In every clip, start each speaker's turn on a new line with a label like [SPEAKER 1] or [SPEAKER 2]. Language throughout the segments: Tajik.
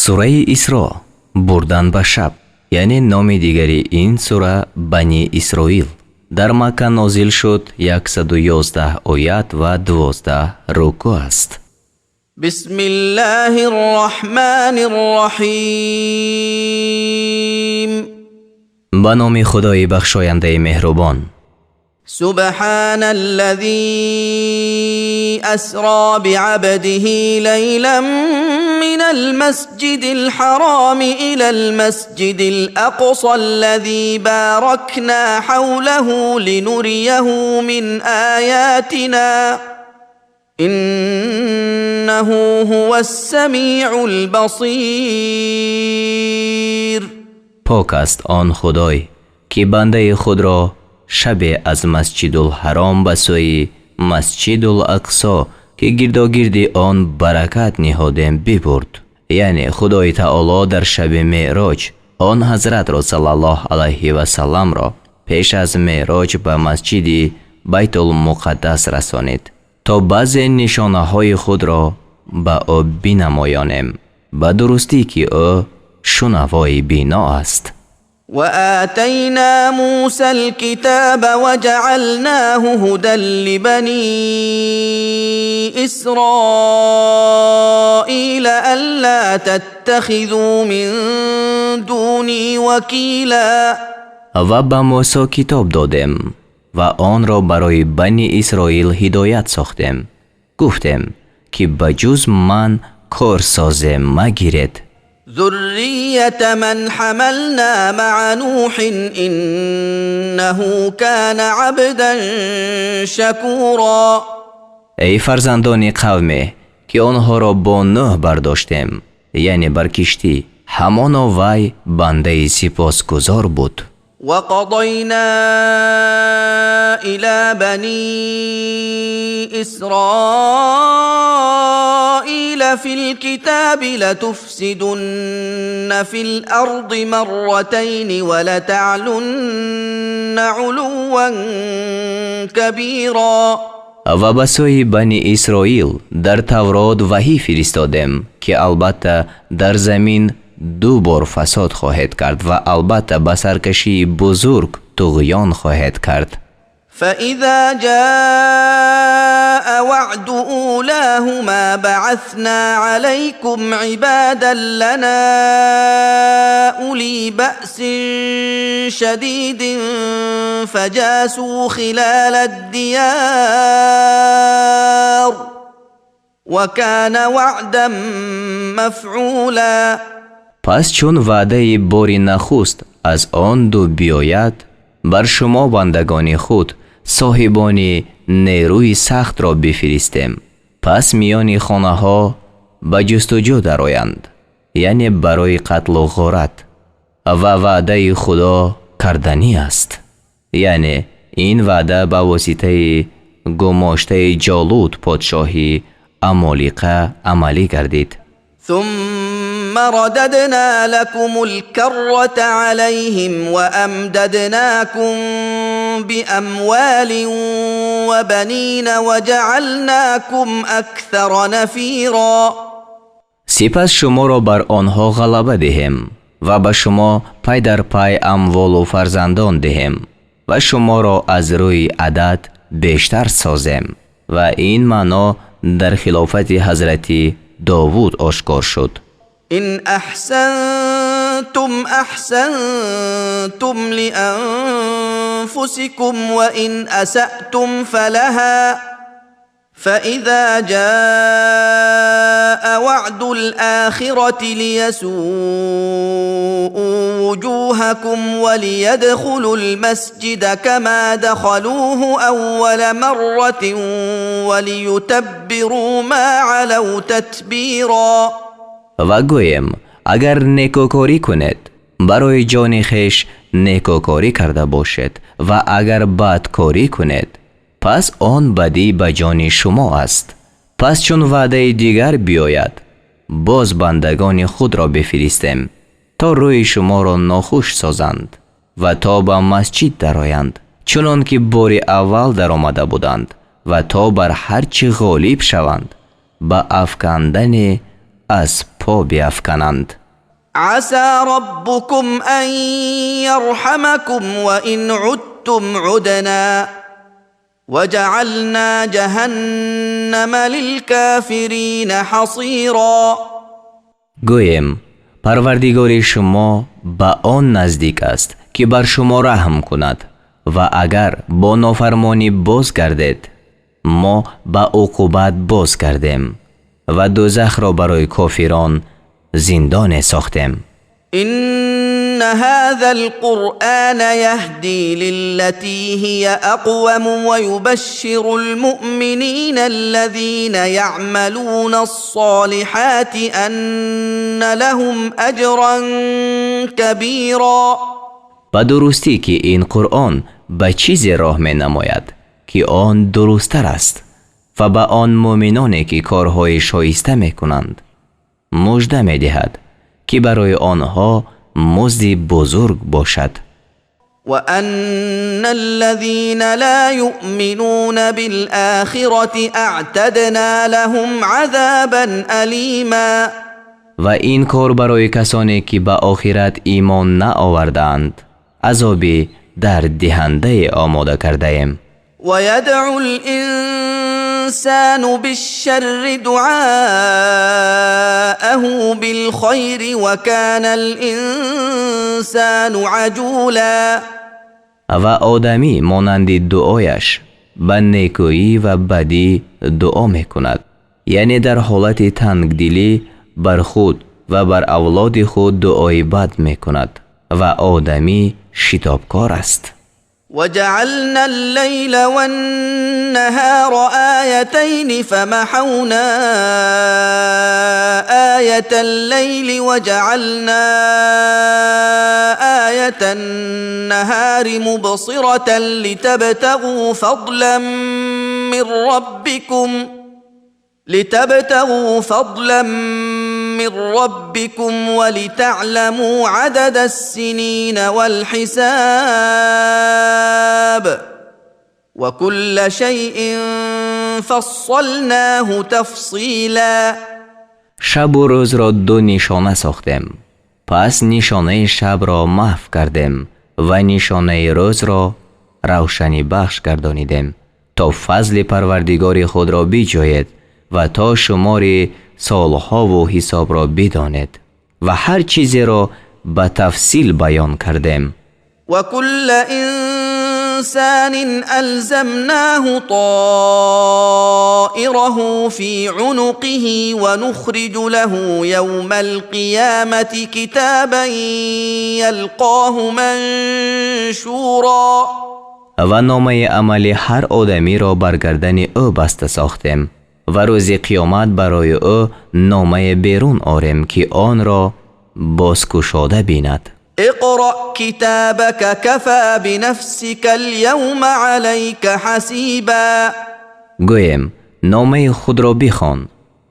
[SPEAKER 1] Сураи Исро, бурдан ба шаб, яъне номи дигари ин сура Бани Исроил, дар Макка нозил шуд, 111 оят ва 12 рукӯъ аст.
[SPEAKER 2] بسم الله الرحمن الرحيم.
[SPEAKER 1] Ба номи Худои бахшояндаи меҳрубон.
[SPEAKER 2] سبحان الذي أسرى بعبده ليلا من المسجد الحرام إلى المسجد الأقصى الذي باركنا حوله لنريه من آياتنا، إنه هو السميع البصير.
[SPEAKER 1] Пок аст он Худой, ки бандаи худро шабе аз Масҷидулҳаром ба сӯи Масҷидул Ақсо, ки гирдогирди он баракат ниҳодем, бибурд, яъне Худои Таоло дар шаби Меъроҷ он ҳазратро, саллаллоҳ алайҳи васалламро, пеш аз Меъроҷ ба масҷиди Байтулмуқаддас расонид, то баъзе нишонаҳои худро ба ӯ бинамоёнем. Ба дурустӣ, ки ӯ шунавои бино аст.
[SPEAKER 2] وآتينا موسى الكتاب وجعلناه هدى لبني إسرائيل ألا تتخذوا من دوني وكيلا.
[SPEAKER 1] Ва ба Мусо китоб додем ва онро барои Бани Исроил ҳидоят сохтем. Гуфтем, ки ба ҷуз ман корсозе магиред.
[SPEAKER 2] ذرية من حملنا مع نوح، إنه كان عبدا شكورا.
[SPEAKER 1] Эй фарзандони қавме, ки онҳоро бо Нӯҳ бардоштем, яъне бар киштӣ, ҳамоно вай бандаи сипосгузор буд.
[SPEAKER 2] وقضينا إلى بني إسرائيل في الكتاب لتفسدن في الأرض مرتين ولتعلن علوا كبيرا.
[SPEAKER 1] Ва ба сӯи Бани Исроил дар Таврот ваҳӣ фиристодем, ки албатта дар замин ду бор фасод хоҳед кард ва албатта ба саркашии бузург туғён хоҳед кард.
[SPEAKER 2] فإذا جاء وعد أولاهما بعثنا عليكم عبادا لنا أولي بأس شديد فجاسوا خلال الديار، وكان وعدا مفعولا.
[SPEAKER 1] Пас чун ваъдаи бори нахуст аз он ду биёяд, бар шумо бандагони худ, соҳибони нерӯи сахтро бифиристем, пас миёни хонаҳо ба ҷустуҷӯ дароянд, яъне барои қатлу ғорат, ва ваъдаи Худо карданӣ аст. Яъне ин ваъда ба воситаи гумоштаи Ҷолут, подшоҳи Амолиқа, амалӣ гардид.
[SPEAKER 2] ثم رددنا لكم الكرة عليهم وأمددناكم بأموال وبنين وجعلناكم أكثر نفيرا.
[SPEAKER 1] Сипас шуморо бар онҳо ғалаба диҳем ва ба шумо пай дар пай амволу фарзандон диҳем ва шуморо аз рӯи адад бештар созем. Ва ин маъно дар хилофати ҳазрати Довуд ошкор шуд.
[SPEAKER 2] إن أحسنتم أحسنتم لأنفسكم، وإن أسأتم فلها. فإذا جاء وعد الآخرة ليسوءوا وجوهكم وليدخلوا المسجد كما دخلوه أول مرة وليتبروا ما علوا تتبيرا.
[SPEAKER 1] Ва гӯем, агар некӯкорӣ кунед, барои ҷони хеш некӯкорӣ карда бошед ва агар бадкорӣ кунед, пас он бадӣ ба ҷони шумо аст. Пас чун ваъдаи дигар биёяд, боз бандагони худро бифиристем, то рӯи шуморо нохуш созанд ва то ба масҷид дароянд, чунон ки бори аввал даромада буданд, ва то бар ҳар чӣ ғолиб шаванд ба афкандани аз қафо биафкананд.
[SPEAKER 2] عسى ربكم أن يرحمكم وإن عدتم عدنا وجعلنا جهنم للكافرين حصيرا.
[SPEAKER 1] Гӯем, Парвардигори шумо ба он наздик аст, ки бар шумо раҳм кунад, ва агар бо нофармонӣ боз гардед, мо ба уқубат боз гардем ва дӯзахро барои кофирон зиндоне сохтем.
[SPEAKER 2] إن هذا القرآن يهدي للتي هي أقوم ويبشر المؤمنين الذين يعملون الصالحات أن لهم أجرا كبيرا.
[SPEAKER 1] Ба дурустӣ, ки ин Қуръон ба чизе роҳ менамояд, ки он дурусттар аст, ва ба он муъминоне, ки корҳои шоиста мекунанд, мужда медиҳад, ки барои онҳо музди бузург бошад.
[SPEAKER 2] وأن الذين لا يؤمنون بالآخرة أعتدنا لهم عذابا أليما.
[SPEAKER 1] Ва ин кор барои касоне, ки ба охират имон наовардаанд, азоби дарддиҳандае омода кардаем.
[SPEAKER 2] ويدعو الإنسان بالشر دعاءه بالخير وكان الإنسان عجولا.
[SPEAKER 1] Ва одамӣ монанди дуояш ба некӯӣ ва бадӣ дуо мекунад, яъне дар ҳолати тангдилӣ бар худ ва бар авлоди худ дуои бад мекунад, ва одамӣ шитобкор аст.
[SPEAKER 2] وجعلنا الليل والنهار آيتين فمحونا آية الليل وجعلنا آية النهار مبصرة لتبتغوا فضلا من ربكم ولتعلموا عدد السنين والحساب وكل شيء فصلناه تفصيلا.
[SPEAKER 1] Шабу рӯзро ду нишона сохтем, пас нишонаи шабро маҳв кардем ва нишонаи рӯзро равшанибахш гардонидем, то фазли Парвардигори худро биҷӯед ва то шумори солҳову ҳисобро бидонед, ва ҳар чизеро ба тафсил баён кардем.
[SPEAKER 2] وكل إنسان ألزمناه طائره في عنقه ونخرج له يوم القيامة كتابا يلقاه منشورا.
[SPEAKER 1] Ва номаи амали ҳар одамиро бар гардани ӯ баста сохтем ва рӯзи қиёмат барои ӯ номае берун орем, ки онро бозкушода бинад.
[SPEAKER 2] اقرأ كتابك كفى بنفسك اليوم عليك حسيبا.
[SPEAKER 1] Гӯем: номаи худро бихон,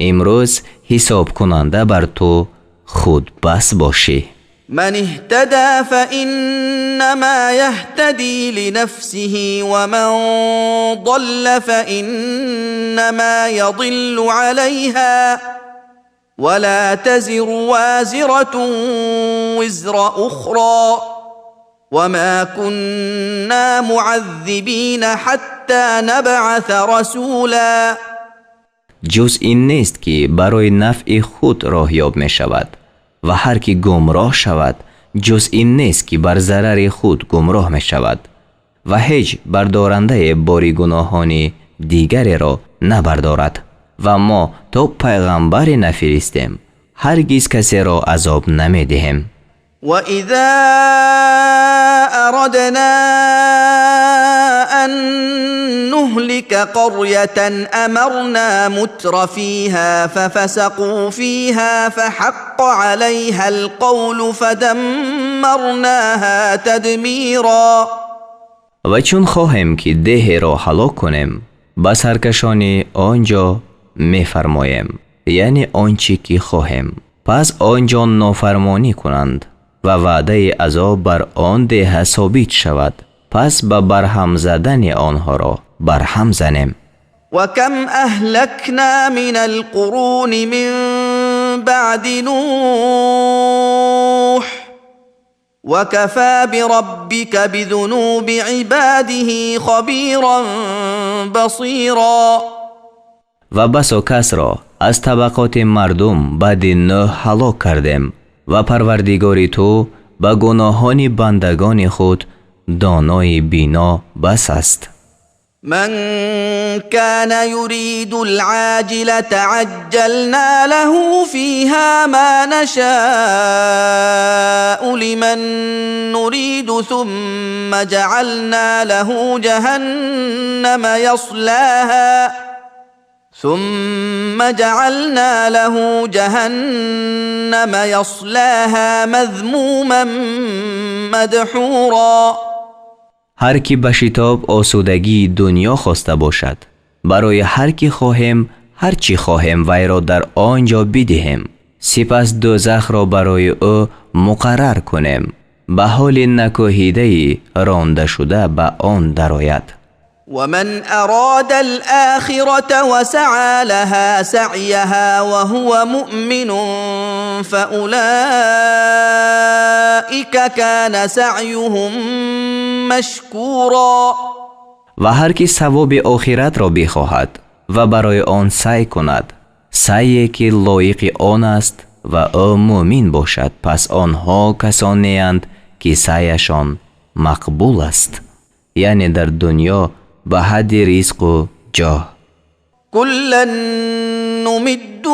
[SPEAKER 1] имрӯз ҳисобкунанда бар ту худ бас бошӣ.
[SPEAKER 2] من اهتدى فإنما يهتدي لنفسه ومن ضل فإنما يضل عليها ولا تزر وازرة وزر أخرى وما كنا معذبين حتى نبعث رسولا.
[SPEAKER 1] Ҷуз ин нест, ки барои нафъи худ роҳёб мешавад, ва ҳар ки гумроҳ шавад, ҷуз ин нест, ки бар зарари худ гумроҳ мешавад, ва ҳеҷ бардорандае бори гуноҳони дигареро набардорад, ва мо то пайғамбаре нафиристем, ҳаргиз касеро азоб намедиҳем.
[SPEAKER 2] وإذا أردنا أن نهلك قرية أمرنا مترفيها ففسقوا فيها فحق عليها القول فدمرناها تدميرا.
[SPEAKER 1] Ва чун хоҳем, ки деҳеро ҳалок кунем, ба саркашони он ҷо мефармоем, яъне он чӣ ки хоҳем, пас он ҷо нофармонӣ кунанд ва ваъдаи азоб бар он деҳа собит шавад, пас ба барҳам задани онҳоро барҳам занем.
[SPEAKER 2] وكم أهلكنا من القرون من بعد نوح وكفى بربك بذنوب عباده خبيرا بصيرا.
[SPEAKER 1] Ва басо касро аз табақоти мардум баъди Нӯҳ ҳалок кардем, ва Парвардигори ту ба гуноҳони бандагони худ донои бино бас аст.
[SPEAKER 2] من كان يريد العاجلة عجلنا له فيها ما نشاء لمن نريد ثم جعلنا له جهنم يصلاها ثم جعلنا له جهنم يصلاها مذموما مدحورا.
[SPEAKER 1] Ҳар кӣ ба шитоб осудагии дунё хоста бошад, барои ҳар кӣ хоҳем, ҳар чӣ хоҳем, вайро дар он ҷо бидиҳем, сипас дӯзахро барои ӯ муқаррар кунем, ба ҳоли накӯҳидаи рондашуда ба он дарояд.
[SPEAKER 2] ومن أراد الآخرة وسعى لها سعيها وهو مؤمن فأولئك كان سعيهم مشكورا.
[SPEAKER 1] Ва ҳар кӣ савоби охиратро бихоҳад ва барои он саъй кунад, саъйе ки лоиқи он аст, ва ӯ мӯмин бошад, пас онҳо касонеанд, ки саъяшон мақбул аст, яъне дар дунё ба ҳадди ризқу ҷоҳ.
[SPEAKER 2] كلا نمد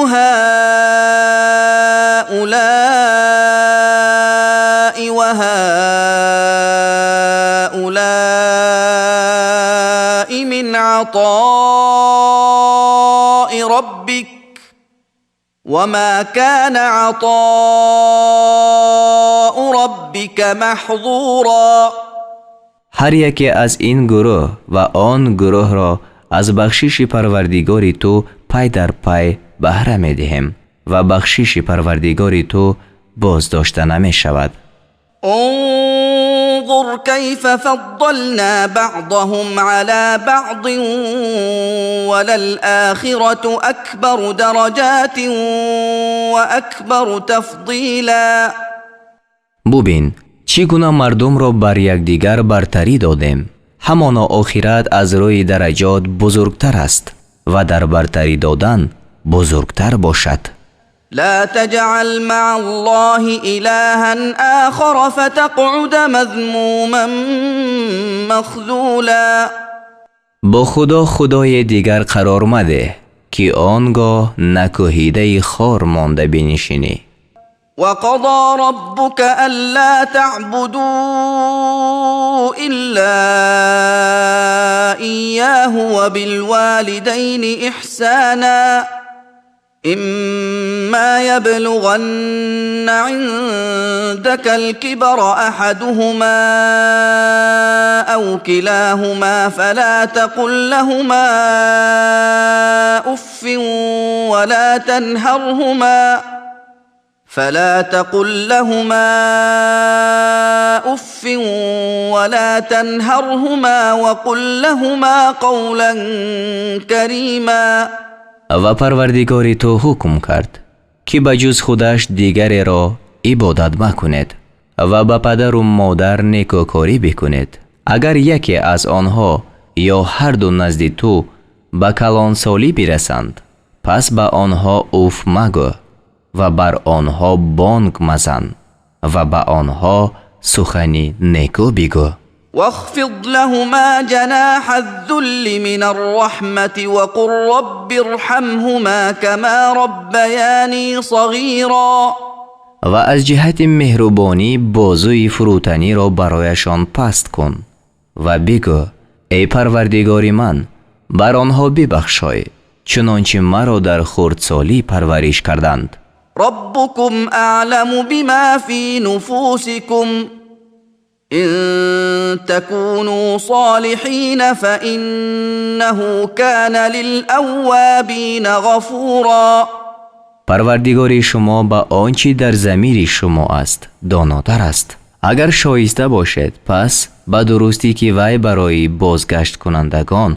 [SPEAKER 2] هؤلاء وهؤلاء من عطاء ربك وما كان عطاء ربك محظورا.
[SPEAKER 1] Ҳар яке аз ин гурӯҳ ва он гурӯҳро аз бахшиши Парвардигори ту пай дар пай баҳра медиҳем, ва бахшиши Парвардигори ту боздошта намешавад.
[SPEAKER 2] انظر كيف فضلنا بعضهم على بعض وللآخرة أكبر درجات وأكبر تفضيلا.
[SPEAKER 1] Бубин, чӣ гуна мардумро бар якдигар бартарӣ додем. Ҳамоно охират аз рӯи дараҷот бузургтар аст ва дар бартарӣ додан бузургтар бошад.
[SPEAKER 2] لا تجعل مع الله إلها آخر فتقعد مذموما مخذولا.
[SPEAKER 1] Бо Худо худои дигар қарор мадеҳ, ки он гоҳ накӯҳидаи хор монда бинишинӣ.
[SPEAKER 2] وقضى ربك ألا تعبدوا إلا إياه وبالوالدين إحسانا إما يبلغن عندك الكبر أحدهما أو كلاهما فلا تقل لهما أف ولا تنهرهما وقل لهما قولا كريما.
[SPEAKER 1] Ва Парвардигори ту ҳукм кард, ки ба ҷуз худаш дигареро ибодат макунед ва ба падару модар некӯкорӣ бикунед. Агар яке аз онҳо ё ҳарду назди ту ба калонсолӣ бирасанд, пас ба онҳо уф магӯ ва бар онҳо бонг мазан ва ба онҳо сухани некӯ бигӯ.
[SPEAKER 2] واخفض لهما جناح الذل من الرحمة وقل رب ارحمهما كما ربياني صغيرا.
[SPEAKER 1] Ва аз ҷиҳати меҳрубонӣ бозуи фурӯтаниро барояшон паст кун ва бигӯ: «Эй Парвардигори ман, бар онҳо бибахшой, чунончи маро дар хурдсолӣ парвариш карданд».
[SPEAKER 2] ربكم أعلم بما في نفوسكم إن تكونوا صالحين فإنه كان للأوابين غفورا.
[SPEAKER 1] Парвардигори шумо ба он чӣ дар замири шумо аст донотар аст. Агар шоиста бошед, пас ба дурустӣ, ки вай барои бозгашткунандагон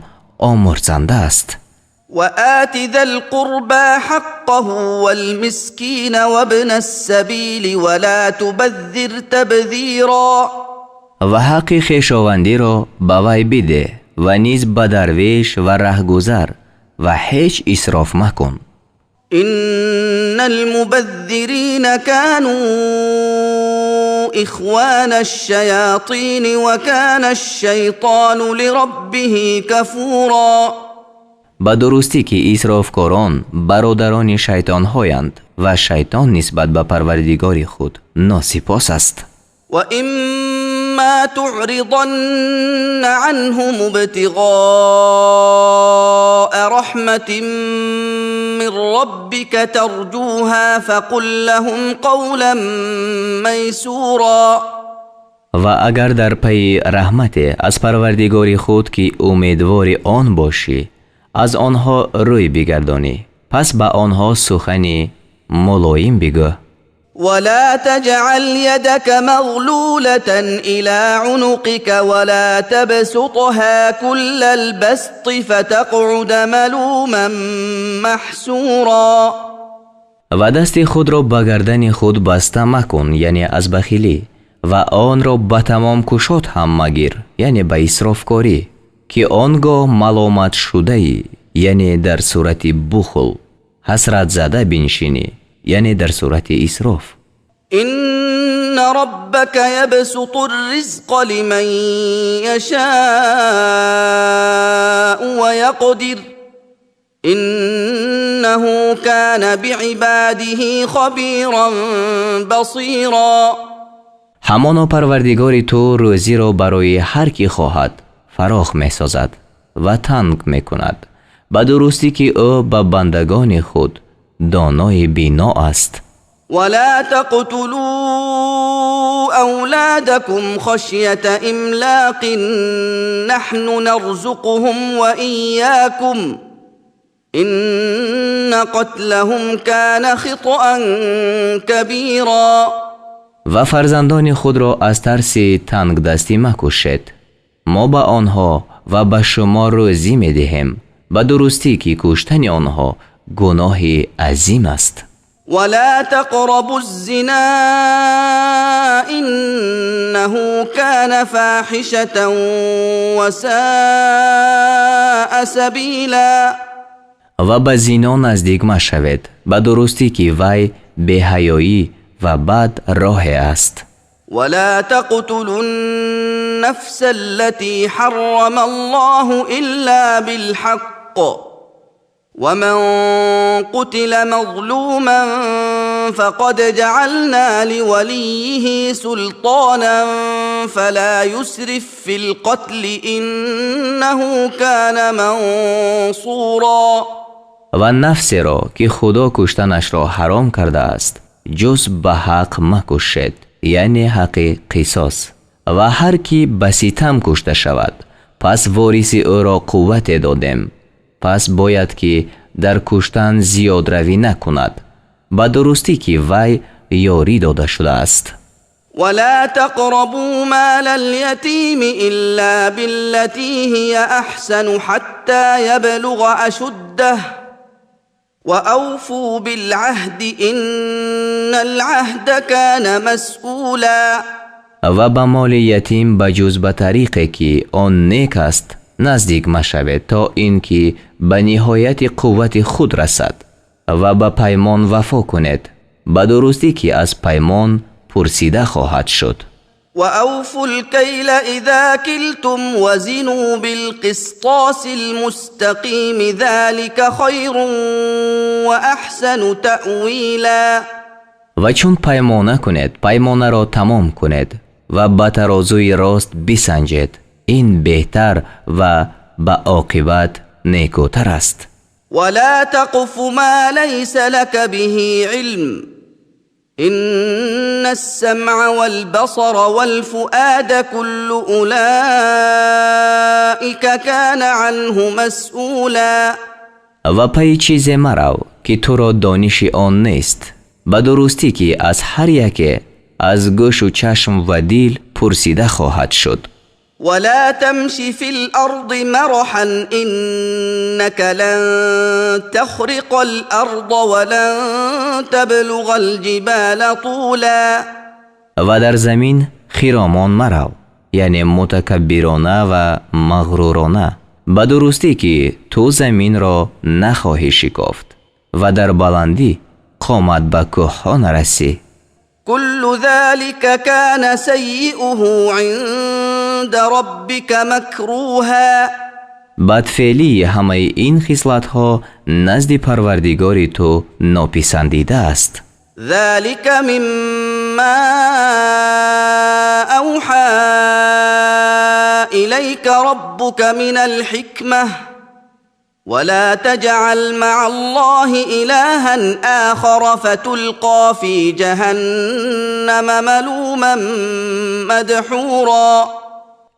[SPEAKER 1] омурзанда аст.
[SPEAKER 2] وآت ذا القربى حقه والمسكين وابن السبيل ولا تبذر تبذيرا.
[SPEAKER 1] Ва ҳаққи хешовандиро ба вай бидеҳ ва низ ба дарвеш ва раҳгузар, ва ҳеҷ исроф макун.
[SPEAKER 2] إن المبذرين كانوا إخوان الشياطين وكان الشيطان لربه كفورا.
[SPEAKER 1] Ба дурустӣ, ки исрофкорон бародарони шайтонҳоянд ва шайтон нисбат ба Парвардигори худ носипос аст.
[SPEAKER 2] وإما تعرضن عنهم ابتغاء رحمة من ربك ترجوها فقل لهم قولا ميسورا.
[SPEAKER 1] Ва агар дар пайи раҳмате аз Парвардигори худ, ки умедвори он бошӣ, аз онҳо рӯй бигардонӣ, пас ба онҳо сухани мулоим бигӯ.
[SPEAKER 2] ولا تجعل يدك مغلولة إلى عنقك ولا تبسطها كل البسط فتقعد ملوما محسورا.
[SPEAKER 1] Ва дасти худро ба гардани худ баста макун, яъне аз бахилӣ, ва онро ба тамом кушод ҳам магир, яъне ба исрофкорӣ, ки он гоҳ маломатшудаӣ, яъне дар сурати бухл, ҳасратзада биншинӣ, яъне дар сурати исроф.
[SPEAKER 2] إن ربك يبسط الرزق لمن يشاء ويقدر إنه كان بعباده خبيرا بصيرا.
[SPEAKER 1] Ҳамоно Парвардигори ту рӯзиро барои ҳар кӣ хоҳад фарох месозад ва танг мекунад. Ба дурустӣ, ки ӯ ба бандагони худ донои бино аст.
[SPEAKER 2] ولا تقتلوا أولادكم خشية إملاق نحن نرزقهم وإياكم إن قتلهم كان خطأ كبيرا.
[SPEAKER 1] Ва фарзандони худро аз тарси тангдастӣ макушед. Мо ба онҳо ва ба шумо рӯзӣ медиҳем. Ба дурустӣ, ки куштани онҳо гуноҳи азим аст.
[SPEAKER 2] ولا تقربوا الزنا إنه كان فاحشة وساء سبيلا.
[SPEAKER 1] Ва ба зино наздик машавед. Ба дурустӣ, ки вай беҳаёӣ ва бад роҳе аст.
[SPEAKER 2] ولا تقتلوا النفس التي حرم الله إلا بالحق ومن قتل مظلوما فقد جعلنا لوليه سلطانا فلا يسرف في القتل إنه كان منصورا.
[SPEAKER 1] Ва нафсеро, ки Худо куштанашро ҳаром кардааст, ҷуз ба ҳақ макушед, яъне ҳаққи қисос. Ва ҳар кӣ ба ситам кушта шавад, пас вориси ӯро қуввате додем, пас бояд ки дар куштан зиёдравӣ накунад. Ба дурустӣ, ки вай ёрӣ дода шудааст.
[SPEAKER 2] ولا تقربوا مال اليتيم إلا بالتي هي أحسن حتى يبلغ أشده وأوفوا بالعهد إن العهد كان مسؤولا.
[SPEAKER 1] Ва ба моли ятим ба ҷуз ба тариқе, ки он нек аст, наздик машавед, то ин ки ба ниҳояти қуввати худ расад. Ва ба паймон вафо кунед. Ба дурустӣ, ки аз паймон пурсида хоҳад шуд.
[SPEAKER 2] وأوفوا الكيل إذا كلتم وزنوا بالقسطاس المستقيم ذلك خير وأحسن تأويلا.
[SPEAKER 1] Ва чун паймона кунед, паймонаро тамом кунед ва ба тарозуи рост бисанҷед. Ин беҳтар ва ба оқибат некӯтар аст.
[SPEAKER 2] ولا تقف ما ليس لك به علم إن السمع والبصر والفؤاد كل أولئك كان عنه مسؤولا.
[SPEAKER 1] Ва пайи чизе марав, ки туро дониши он нест. Ба дурустӣ, ки аз ҳар яке аз гӯшу чашм ва дил пурсида хоҳад шуд.
[SPEAKER 2] ولا تمش في الأرض مرحا إنك لن تخرق الأرض ولن تبلغ الجبال طولا.
[SPEAKER 1] Ва дар замин хиромон марав, яъне мутакаббирона ва мағрурона. Ба дурустӣ, ки ту заминро нахоҳӣ шикофт ва дар баландӣ қомат ба кӯҳҳо нарасӣ.
[SPEAKER 2] كل ذلك كان سيئه عند ربك مكروها.
[SPEAKER 1] Бадфеълии ҳамаи ин хислатҳо назди Парвардигори ту нописандида аст.
[SPEAKER 2] ذلك مما أوحى إليك ربك من الحكمة، ولا تجعل مع الله إلها آخر فتلقى في جهنم ملوما مدحورا.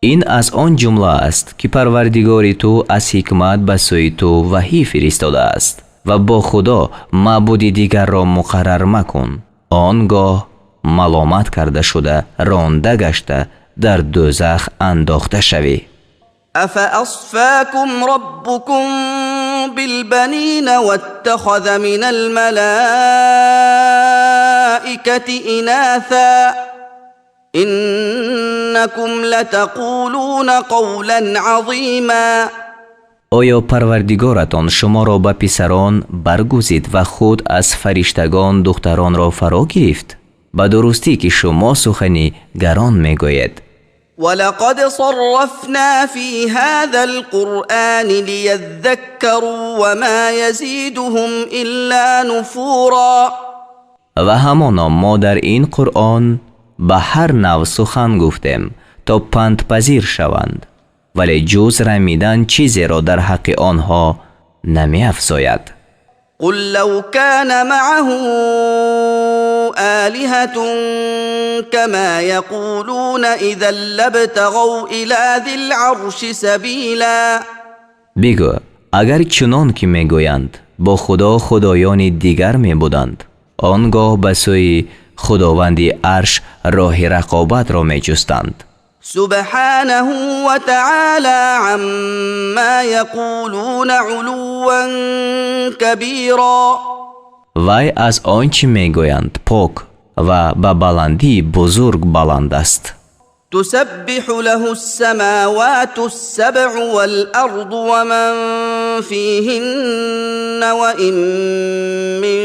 [SPEAKER 1] Ин аз он ҷумла аст, ки Парвардигори ту аз ҳикмат ба сӯи ту ваҳӣ фиристодааст, ва бо Худо маъбуди дигарро муқаррар макун, он гоҳ маломат карда шуда, ронда гашта, дар дӯзах андохта шавӣ.
[SPEAKER 2] أفأصفاكم ربكم بالبنين واتخذ من الملائكة إناثا إنكم لتقولون قولا عظيما.
[SPEAKER 1] Оё Парвардигоратон шуморо ба писарон баргузид ва худ аз фариштагон духтаронро фаро гирифт? Ба дурустӣ, ки шумо сухани гарон мегӯед.
[SPEAKER 2] ولقد صرفنا في هذا القرآن ليذكروا وما يزيدهم إلا نفورا.
[SPEAKER 1] Ва ҳамоно мо дар ин Қуръон ба ҳар нав сухан гуфтем, то пандпазир шаванд, вале ҷуз рамидан чизеро дар ҳаққи онҳо намеафзояд.
[SPEAKER 2] قل لو كان معه آلهة كما يقولون إذا لابتغوا إلى ذي العرش سبيلا.
[SPEAKER 1] Бигӯ: агар чунон ки мегӯянд, бо Худо худоёни дигар мебуданд, он гоҳ ба сӯи Худованди Арш роҳи рақобатро меҷустанд.
[SPEAKER 2] سبحانه وتعالى عما يقولون علوا كبيرا.
[SPEAKER 1] Вай аз он чӣ мегӯянд пок ва ба баландии бузург баланд аст.
[SPEAKER 2] تسبح له السماوات السبع والأرض ومن فيهن، وإن من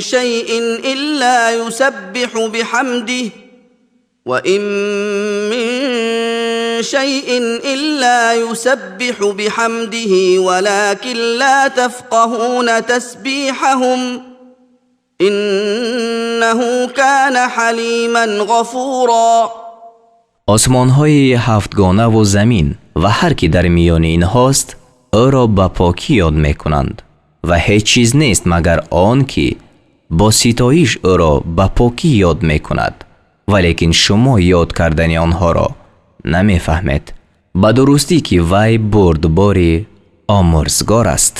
[SPEAKER 2] شيء إلا يسبح بحمده، وإن من شيء إلا يسبح بحمده ولكن لا تفقهون تسبيحهم، إنه كان حليما غفورا.
[SPEAKER 1] Осмонҳои ҳафтгонаву замин ва ҳар ки дар миёни инҳост, ӯро ба покӣ ёд мекунанд, ва ҳеҷ чиз нест, магар он ки бо ситоиш ӯро ба покӣ ёд мекунад, валекин шумо ёд кардани онҳоро намефаҳмед. Ба дурустӣ, ки вай бурдбори омӯрзгор аст.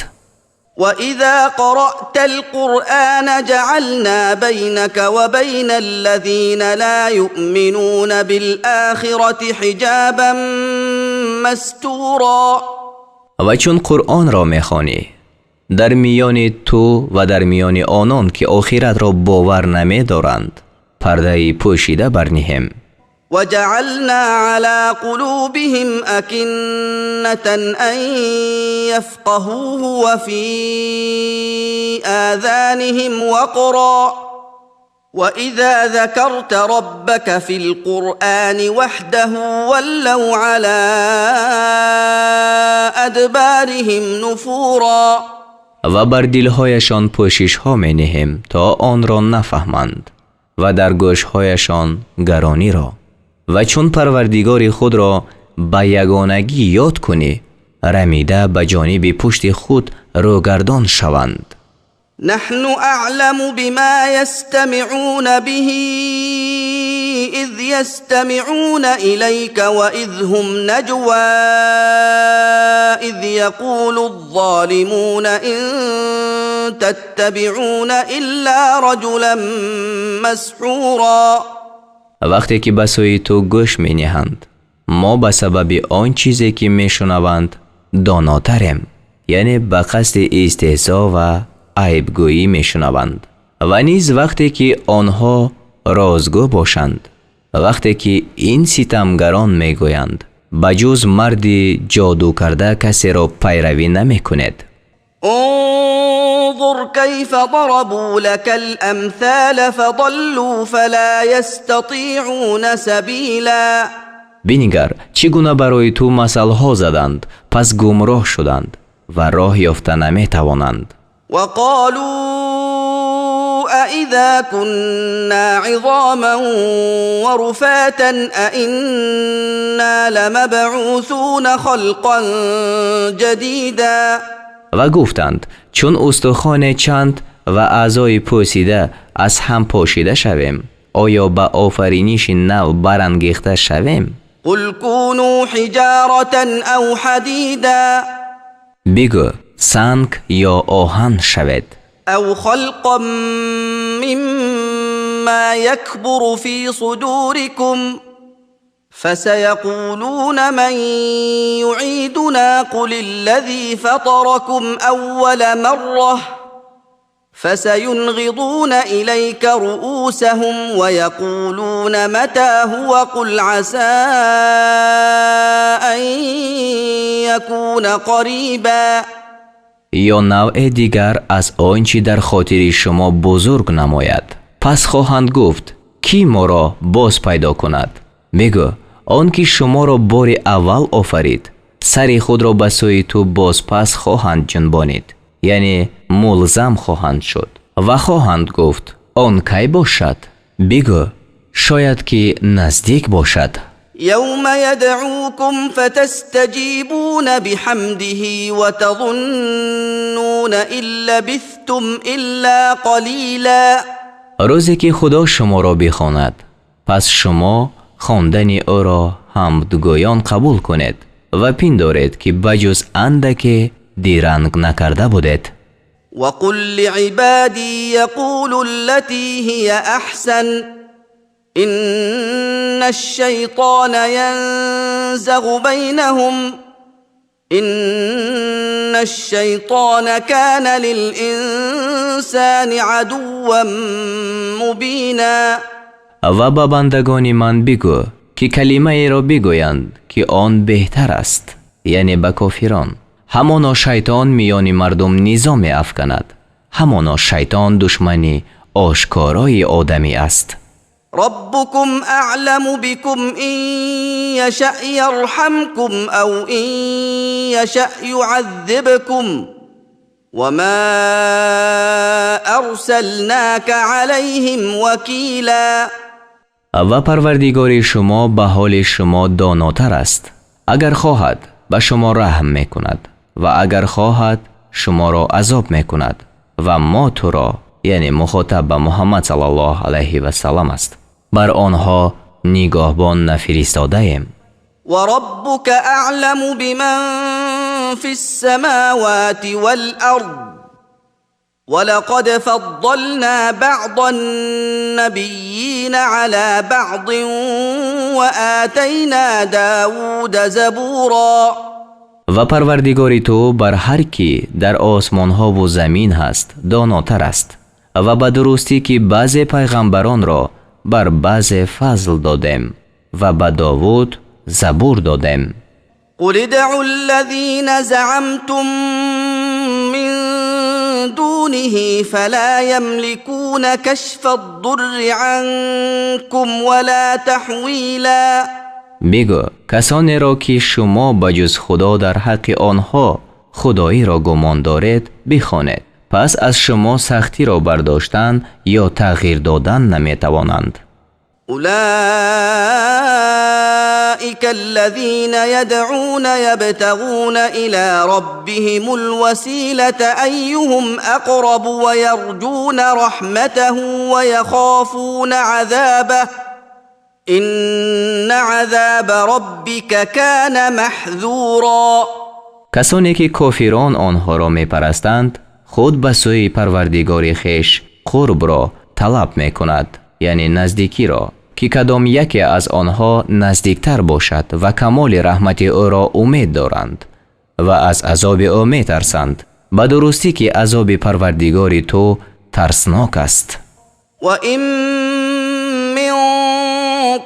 [SPEAKER 2] وإذا قرأت القرآن جعلنا بينك وبين الذين لا يؤمنون بالآخرة حجابا مستورا.
[SPEAKER 1] Ва чун Қуръонро мехонӣ, дар миёни ту ва дар миёни онон, ки охиратро бовар намедоранд, пардаи пӯшида барниҳем.
[SPEAKER 2] وجعلنا على قلوبهم أكنة أن يفقهوه وفي آذانهم وقرا، وإذا ذكرت ربك في القرآن وحده ولوا على أدبارهم نفورا.
[SPEAKER 1] Ва бар дилҳояшон пӯшишҳо мениҳем, то онро нафаҳманд, ва дар гӯшҳояшон гарониро. Ва чун Парвардигори худро ба ягонагӣ ёд кунӣ, рамида ба ҷониби пушти худ рӯгардон шаванд.
[SPEAKER 2] نحن أعلم بما يستمعون به إذ يستمعون إليك وإذ هم نجوى إذ يقول الظالمون إن تتبعون إلا رجلا مسحورا.
[SPEAKER 1] Вақте ки ба сӯи ту гӯш мениҳанд. Мо ба сабаби он чизе ки мешунаванд донотарем, яъне ба қасди истеҳзо ва айбгӯӣ мешунаванд. Ва низ вақте ки онҳо розгӯ бошанд, вақте ки ин ситамгарон мегӯянд: ба ҷуз марди ҷодукарда касеро пайравӣ намекунед.
[SPEAKER 2] انظر كيف ضربوا لك الأمثال فضلوا فلا يستطيعون سبيلا.
[SPEAKER 1] Бинигар, чӣ гуна барои ту масалҳо заданд, пас гумроҳ шуданд ва роҳ ёфта наметавонанд.
[SPEAKER 2] وقالوا أإذا كنا عظاما ورفاتا أإنا لمبعوثون خلقا جديدا.
[SPEAKER 1] Ва гуфтанд: чун устухоне чанд ва аъзои пӯсида аз ҳам пошида шавем, оё ба офариниши нав барангехта шавем?
[SPEAKER 2] قل كونوا حجارة أو حديدا.
[SPEAKER 1] Бигӯ: санг ё оҳан шавед.
[SPEAKER 2] أو خلقا مما يكبر في صدوركم فسيقولون من يعيدنا قل الذي فطركم أول مرة فسينغضون إليك رءوسهم ويقولون متى هو قل عسى أن يكون قريبا.
[SPEAKER 1] Ё навъе дигар аз он чӣ дар хотири шумо бузург намояд. Пас хоҳанд гуфт: кӣ моро боз пайдо кунад? Бигӯ: он ки шуморо бори аввал офарид. Сари худро ба сӯи ту бозпас хоҳанд ҷунбонид, яъне мулзам хоҳанд шуд, ва хоҳанд гуфт: он кай бошад? Бигӯ: шояд ки наздик бошад.
[SPEAKER 2] يوم يدعوكم فتستجيبون بحمده وتظنون إن لبثتم إلا قليلا.
[SPEAKER 1] Рӯзе ки Худо шуморо бихонад, пас шумо хондани ӯро ҳамдгӯён қабул кунед ва пиндоред, ки ба ҷуз андаке диранг накарда будед.
[SPEAKER 2] وقل لعبادي يقولوا التي هي أحسن إن الشيطان ينزغ بينهم إن الشيطان كان للإنسان عدوا مبينا.
[SPEAKER 1] Ва ба бандагони ман бигӯ, ки калимаеро бигӯянд, ки он беҳтар аст, яъне ба кофирон. Ҳамоно шайтон миёни мардум низо меафканад. Ҳамоно шайтон душмани ошкорои одамӣ аст.
[SPEAKER 2] ربكم أعلم بكم إن يشأ يرحمكم أو إن يشأ يعذبكم وما أرسلناك عليهم وكيلا.
[SPEAKER 1] Ва Парвардигори шумо ба ҳоли шумо донотар аст. Агар хоҳад, ба шумо раҳм мекунад ва агар хоҳад, шуморо азоб мекунад ва мо туро, яъне мухотаб ба Муҳаммад саллаллоҳу алайҳи васаллам аст, бар онҳо нигоҳбон нафиристодаем.
[SPEAKER 2] وربك أعلم بمن في السماوات والأرض ولقد فضلنا بعض النبيين على بعض وآتينا داود زبورا.
[SPEAKER 1] Ва Парвардигори ту бар ҳар кӣ дар осмонҳову замин ҳаст донотар аст. Ва ба дурустӣ, ки баъзе пайғамбаронро бар баъзе фазл додем ва ба Довуд Забур додем.
[SPEAKER 2] قل ادعوا الذين زعمتم من دونه فلا يملكون كشف الضر عنكم ولا تحويلا.
[SPEAKER 1] Бигӯ: касонеро ки шумо ба ҷуз Худо дар ҳаққи онҳо худоиро гумон доред, бихонед, пас аз шумо сахтиро бардоштан ё тағйир додан наметавонанд.
[SPEAKER 2] أولئك الذين يدعون يبتغون إلى ربهم الوسيلة أيهم أقرب ويرجون رحمته ويخافون عذابه إن عذاب ربك كان محذورا.
[SPEAKER 1] Касоне ки кофирон онҳоро мепарастанд, худ ба сӯи Парвардигори хеш қурбро талаб мекунад, яъне наздикиро. ки кадом яке аз онҳо наздиктар бошад ва камоли раҳмати ӯро умед доранд ва аз азоби ӯ метарсанд. Ба дурустӣ ки азоби Парвардигори ту тарснок аст.
[SPEAKER 2] وإن من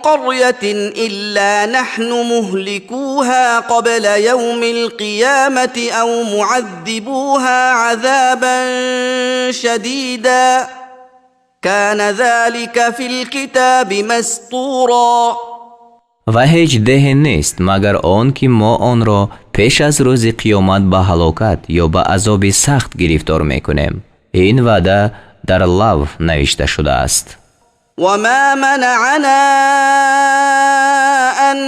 [SPEAKER 2] قرية إلا نحن مهلكوها قبل يوم القيامة أو معذبوها عذابا شديدا كان ذلك في الكتاب مسطورا.
[SPEAKER 1] Ва ҳеҷ деҳе нест, магар он ки мо онро пеш аз рӯзи қиёмат ба ҳалокат ё ба азоби сахт гирифтор мекунем. Ин ваъда дар лавҳ навишта шудааст.
[SPEAKER 2] وما منعنا أن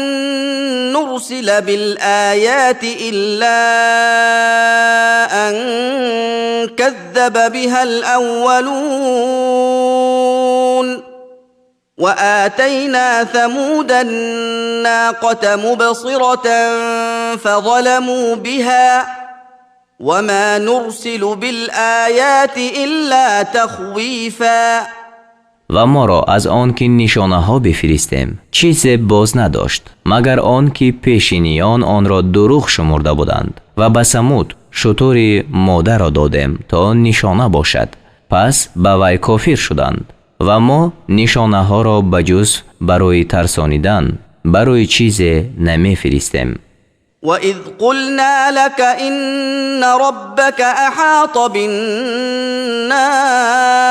[SPEAKER 2] نرسل بالآيات إلا أن كذب بها الأولون وآتينا ثمود الناقة مبصرة فظلموا بها وما نرسل بالآيات إلا تخويفا.
[SPEAKER 1] Ва моро аз он ки нишонаҳо бифиристем, чизе боз надошт, магар он ки пешиниён онро дурӯғ шумурда буданд. Ва ба Самуд шутури модаро додем, то нишона бошад, пас ба вай кофир шуданд. Ва мо нишонаҳоро ба ҷуз барои тарсонидан барои чизе намефиристем.
[SPEAKER 2] وإذ قلنا لك إن ربك أحاط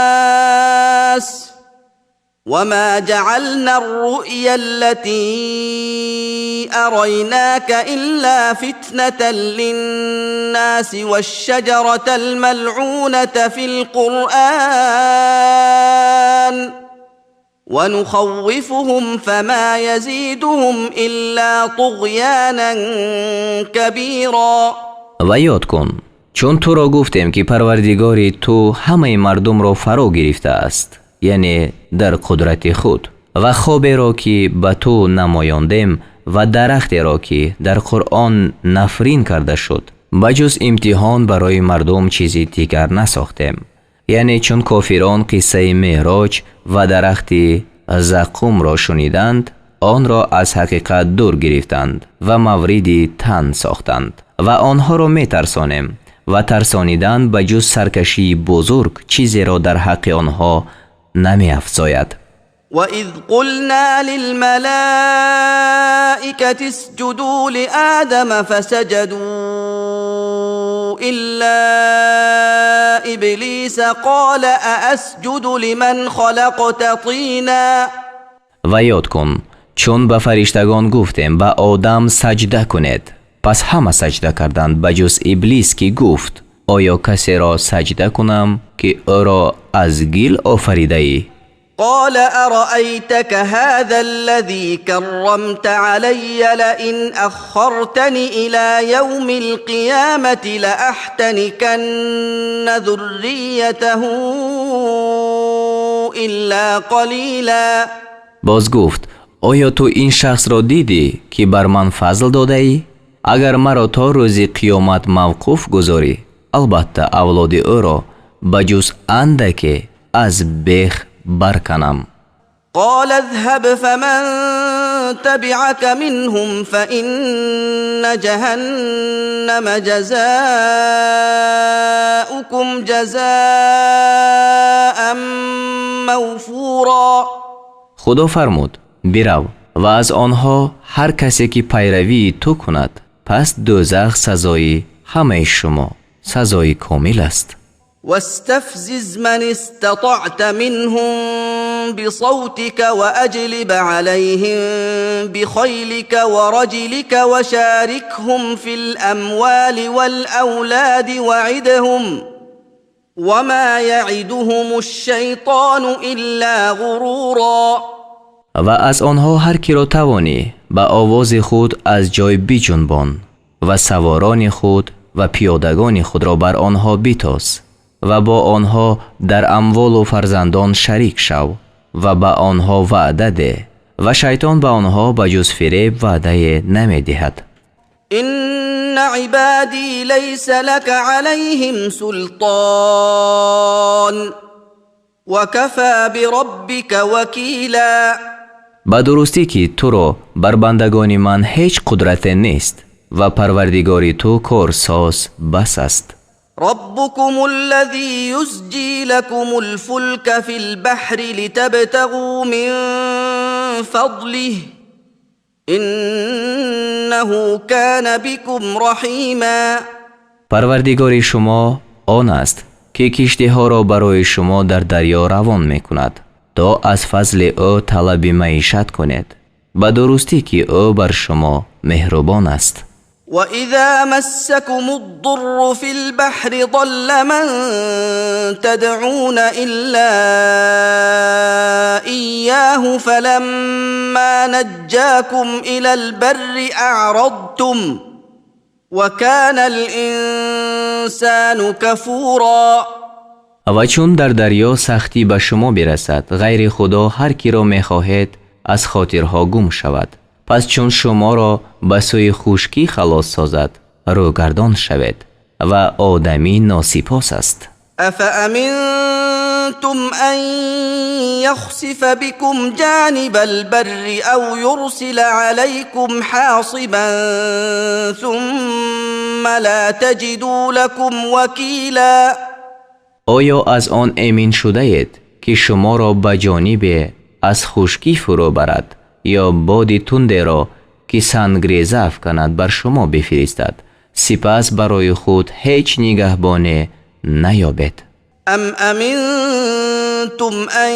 [SPEAKER 2] بالناس وما جعلنا الرؤيا التي أريناك إلا فتنة للناس والشجرة الملعونة في القرآن ونخوفهم فما يزيدهم إلا طغيانا كبيرا.
[SPEAKER 1] Ва ёд кун, чун туро гуфтем, ки Парвардигори ту ҳамаи мардумро фаро гирифтааст, яъне дар қудрати худ, ва хоберо ки ба ту намоёндем ва дарахтеро ки дар Қуръон нафрин карда шуд, ба ҷуз имтиҳон барои мардум чизи дигар насохтем. Яъне чун кофирон қиссаи меъроҷ ва дарахти заққумро шуниданд, онро аз ҳақиқат дур гирифтанд ва мавриди тан сохтанд. Ва онҳоро метарсонем ва тарсонидан ба ҷуз саркашии бузург чизеро дар ҳаққи онҳо намеафзояд.
[SPEAKER 2] وإذ قلنا للملائكة اسجدوا لآدم فسجدوا إلا إبليس قال أأسجد لمن خلقت طينا.
[SPEAKER 1] Ва ёд кун, чун ба фариштагон гуфтем: ба Одам саҷда кунед. Пас ҳама саҷда карданд, ба ҷуз Иблис, ки гуфт: оё касеро саҷда кунам, ки ӯро аз гил офаридаӣ?
[SPEAKER 2] قال أرأيتك هذا الذي كرمت علي لئن أخرتني إلى يوم القيامة لأحتنكن ذريته إلا قليلا.
[SPEAKER 1] Боз гуфт: оё ту ин шахсро дидӣ, ки бар ман фазл додаӣ? Агар маро то рӯзи қиёмат мавқуф гузорӣ, албатта авлоди ӯро ба ҷуз андаке аз бех барканам.
[SPEAKER 2] قال اذهب فمن تبعك منهم فإن جهنم جزاؤكم جزاء موفورا.
[SPEAKER 1] Худо фармуд: бирав ва аз онҳо ҳар касе ки пайравии ту кунад, пас дӯзах сазои ҳамаи шумо сазои комил аст.
[SPEAKER 2] واستفزز من استطعت منهم بصوتك وأجلب عليهم بخيلك ورجلك وشاركهم في الأموال والأولاد وعدهم وما يعدهم الشيطان إلا غرورا.
[SPEAKER 1] Ва аз онҳо ҳар киро тавонӣ, ба овози худ аз ҷой биҷунбон ва саворони худ ва пиёдагони худро бар онҳо битоз ва бо онҳо дар амволу фарзандон шарик шав ва ба онҳо ваъда деҳ, ва шайтон ба онҳо ба ҷуз фиреб ваъдае намедиҳад.
[SPEAKER 2] إن عبادي ليس لك عليهم سلطان وكفى بربك وكيلا.
[SPEAKER 1] Ба дурустӣ ки туро бар бандагони ман ҳеҷ қудрате нест ва Парвардигори ту корсоз бас аст.
[SPEAKER 2] ربكم الذي يزجي لكم الفلك في البحر لتبتغوا من فضله إنه كان بكم رحيما.
[SPEAKER 1] Парвардигори шумо он аст, ки киштиҳоро барои шумо дар дарё равон мекунад, то аз фазли ӯ талаби маишат кунед. Ба дурустӣ ки ӯ бар шумо меҳрубон аст.
[SPEAKER 2] وإذا مسكم الضر في البحر ضل من تدعون إلا إياه فلما نجاكم إلى البر أعرضتم وكان الإنسان كفورا.
[SPEAKER 1] Ва чун дар дарё сахтӣ ба шумо бирасад, ғайри Худо ҳар киро мехоҳед аз хотирҳо гум шавад. Пас чун шуморо ба сӯи хушкӣ халос созад, рӯгардон шавед, ва одамӣ носипос аст.
[SPEAKER 2] أفأمنتم أن يخسف بكم جانب البر أو يرسل عليكم حاصبا ثم لا تجدوا لكم وكيلا.
[SPEAKER 1] Оё аз он эмин шудаед, ки шуморо ба ҷонибе аз хушкӣ фурӯ барад ё боди тундеро, ки сангреза афканад, бар шумо бифиристад, сипас барои худ ҳеҷ нигаҳбоне наёбед?
[SPEAKER 2] أم أمنتم أن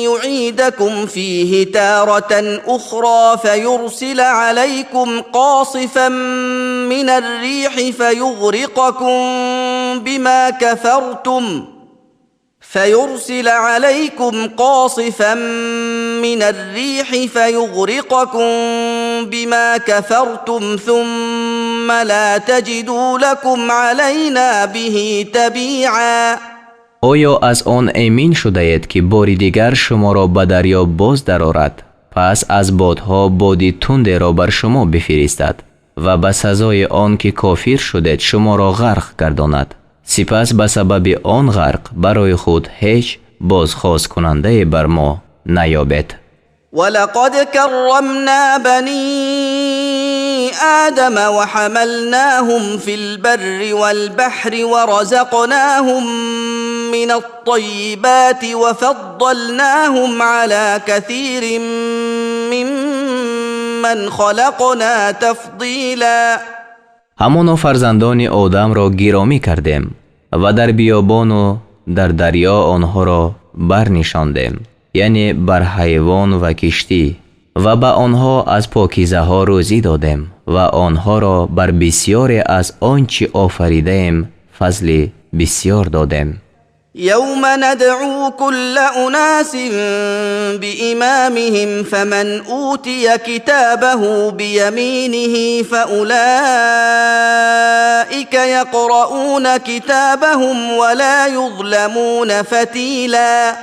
[SPEAKER 2] يعيدكم فيه تارة أخرى فيرسل عليكم قاصفا من الريح فيرسل عليكم قاصفا من الريح فيغرقكم بما كفرتم ثم لا تجدوا لكم علينا به تبيعا.
[SPEAKER 1] Оё аз он эмин шудаед, ки бори дигар шуморо ба дарё боз дарорад, пас аз бодҳо боди тундеро бар шумо бифиристад ва ба сазои он ки кофир шудед шуморо ғарқ гардонад, сипас ба сабаби он ғарқ барои худ ҳеҷ бозхосткунандае бар мо наёбед?
[SPEAKER 2] ولقد كرمنا بني آدم وحملناهم في البر والبحر ورزقناهم من الطيبات وفضلناهم على كثير ممن خلقنا تفضيلا.
[SPEAKER 1] Ҳамоно фарзандони Одамро гиромӣ кардем ва дар биёбону дар дарё онҳоро барнишондем, яъне бар ҳайвон ва киштӣ, ва ба онҳо аз покизаҳо рӯзӣ додем ва онҳоро бар бисьёре аз он чӣ офаридаем фазли бисьёр додем.
[SPEAKER 2] يوم ندعو كل أناس بإمامهم فمن أوتي كتابه بيمينه فأولئك يقرؤون كتابهم ولا يظلمون فتيلا.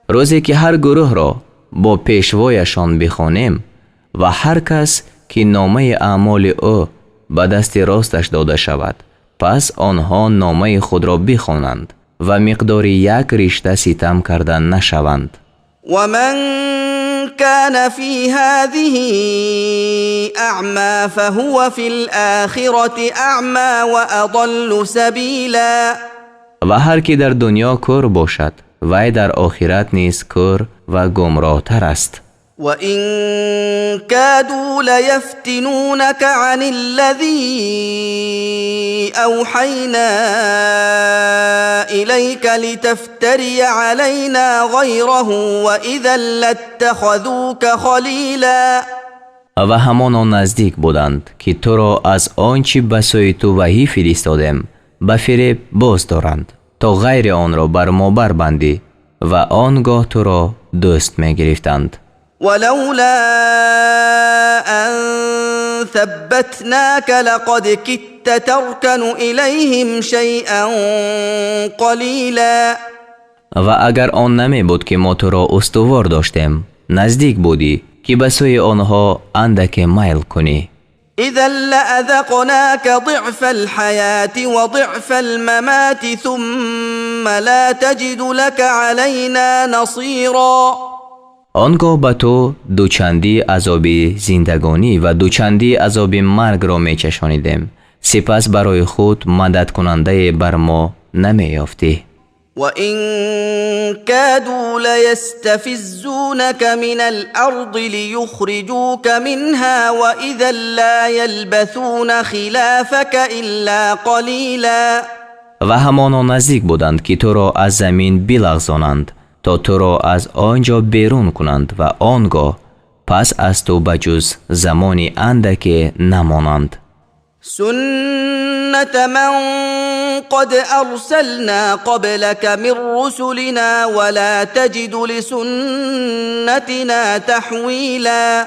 [SPEAKER 1] Рӯзе ки ҳар гурӯҳро бо пешвояшон бихонем, ва ҳар кас ки номаи аъмоли ӯ ба дасти росташ дода шавад, пас онҳо номаи худро бихонанд ва миқдори як ришта ситам карда нашаванд.
[SPEAKER 2] ومن كان في هذه أعمى فهو في الآخرة أعمى وأضل سبيلا.
[SPEAKER 1] Ва ҳар ки дар дунё кӯр бошад, вай дар охират низ кӯр ва гумроҳтар аст.
[SPEAKER 2] وإن كادوا ليفتنونك عن الذي أوحينا إليك لتفتري علينا غيره وإذا لاتخذوك خليلا.
[SPEAKER 1] Ва ҳамоно наздик буданд, ки туро аз он чӣ ба сӯи ту ваҳӣ фиристодем, ба фиреб боз доранд, то ғайри онро бар мо барбандӣ, ва он гоҳ туро дӯст мегирифтанд.
[SPEAKER 2] ولولا أن ثبتناك لقد كدت تركن إليهم شيئا قليلا.
[SPEAKER 1] Ва агар он намебуд, ки мо туро устувор доштем, наздик будӣ, ки ба сӯи онҳо андаке майл кунӣ.
[SPEAKER 2] إذا لأذقناك ضعف الحياة وضعف الممات ثم لا تجد لك علينا نصيرا.
[SPEAKER 1] Он гоҳ ба ту дучандӣ азоби зиндагонӣ ва дучандӣ азоби маргро мечашонидем. Сипас барои худ мададкунандае бар мо намеёфтӣ.
[SPEAKER 2] وإن كادوا ليستفزونك من الأرض ليخرجوك منها وإذا لا يلبثون خلافك إلا قليلا.
[SPEAKER 1] Ва ҳамоно наздик буданд, ки туро аз замин билағзонанд, то туро аз он ҷо берун кунанд ва он гоҳ пас аз ту ба ҷуз замони андаке намонанд.
[SPEAKER 2] سنة من قد أرسلنا قبلك من رسلنا ولا تجد لسنتنا تحويلا.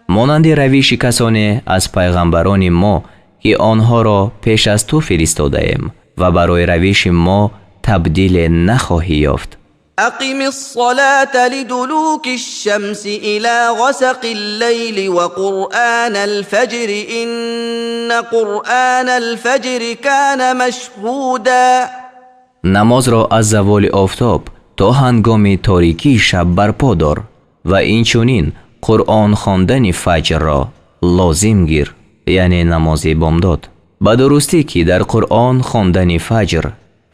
[SPEAKER 1] Монанди равиши касоне аз пайғамбарони мо, ки онҳоро пеш аз ту фиристодаем, ва барои равиши мо табдиле нахоҳӣ ёфт.
[SPEAKER 2] أقم الصلاة لدلوك الشمس إلى غسق الليل وقرآن الفجر إن قرآن الفجر كان مشهودا.
[SPEAKER 1] Намозро аз заволи офтоб то ҳангоми торикии шаб барпо дор ва инчунин Қуръон хондани фаҷрро лозим гир, яъне намози бомдод. Ба дурустӣ, ки дар Қуръон хондани фаҷр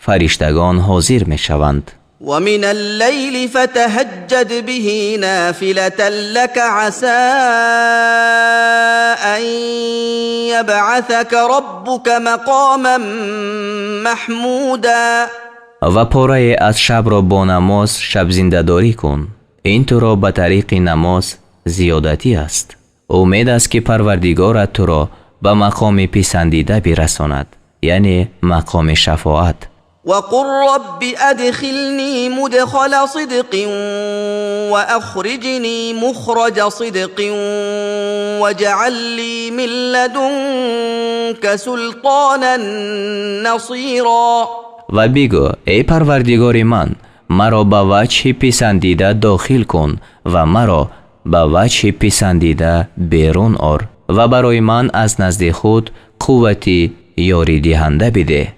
[SPEAKER 1] фариштагон ҳозир мешаванд.
[SPEAKER 2] ومن الليل فتهجد به نافلة لك عسى أن يبعثك ربك مقاما محمودا.
[SPEAKER 1] Ва порае аз шабро бо намоз шабзиндадорӣ кун. Ин туро ба тариқи намоз зиёдатӣ аст. Умед аст, ки Парвардигорат туро ба мақоми писандида бирасонад, яъне мақоми шафоат.
[SPEAKER 2] وقل رب أدخلني مدخل صدق وأخرجني مخرج صدق واجعل لي من لدنك سلطانا نصيرا.
[SPEAKER 1] Ва бигӯ: эй Парвардигори ман, маро ба ваҷҳи писандида дохил кун ва маро ба ваҷҳи писандида берун ор ва барои ман аз назди худ қуввати ёридиҳанда бидеҳ,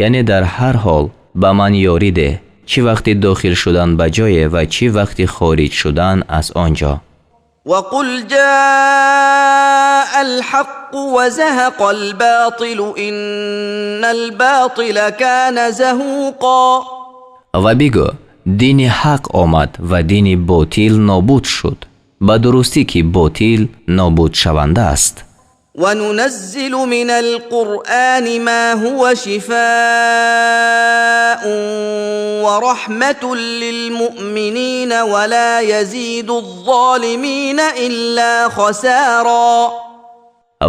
[SPEAKER 1] яъне дар ҳар ҳол ба ман ёрӣ деҳ, чӣ вақти дохил шудан ба ҷое ва чӣ вақти хориҷ шудан аз он ҷо.
[SPEAKER 2] وقل جاء الحق وزهق الباطل إن الباطل كان زهوقا.
[SPEAKER 1] Ва бигӯ: дини ҳақ омад ва дини ботил нобуд шуд. Ба дурустӣ, ки ботил нобудшаванда аст.
[SPEAKER 2] وننزل من القرآن ما هو شفاء ورحمة للمؤمنين ولا يزيد الظالمين إلا خسارا.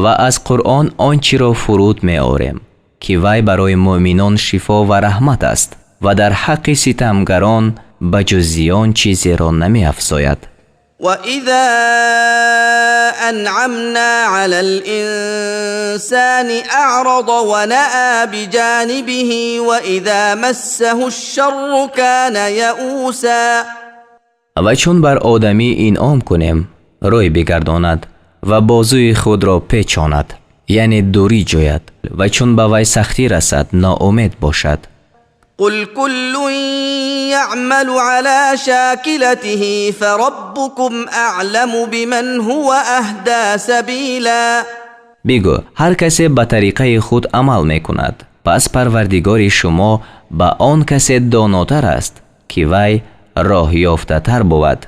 [SPEAKER 1] Ва аз Қуръон он чиро фуруд меорем, ки вай барои муъминон шифо ва раҳмат аст ва дар ҳаққи ситамгарон ба ҷуз зиён чизеро намеафзояд.
[SPEAKER 2] واذا انعمنا على الانسان اعرض وناى بجانبه واذا مسه الشر كان يئوسا.
[SPEAKER 1] Ва чун бар одамӣ инъом кунем, рӯй бигардонад ва бозуи худро печонад, яъне дурӣ ҷӯяд, ва чун ба вай сахтӣ расад, ноумед бошад.
[SPEAKER 2] قل كل يعمل على شاكلته فربكم اعلم بمن هو اهدى سبيلا.
[SPEAKER 1] Бигӯ: ҳар касе ба тариқаи худ амал мекунад, пас Парвардигори шумо ба он касе донотар аст, ки вай роҳёфтатар бувад.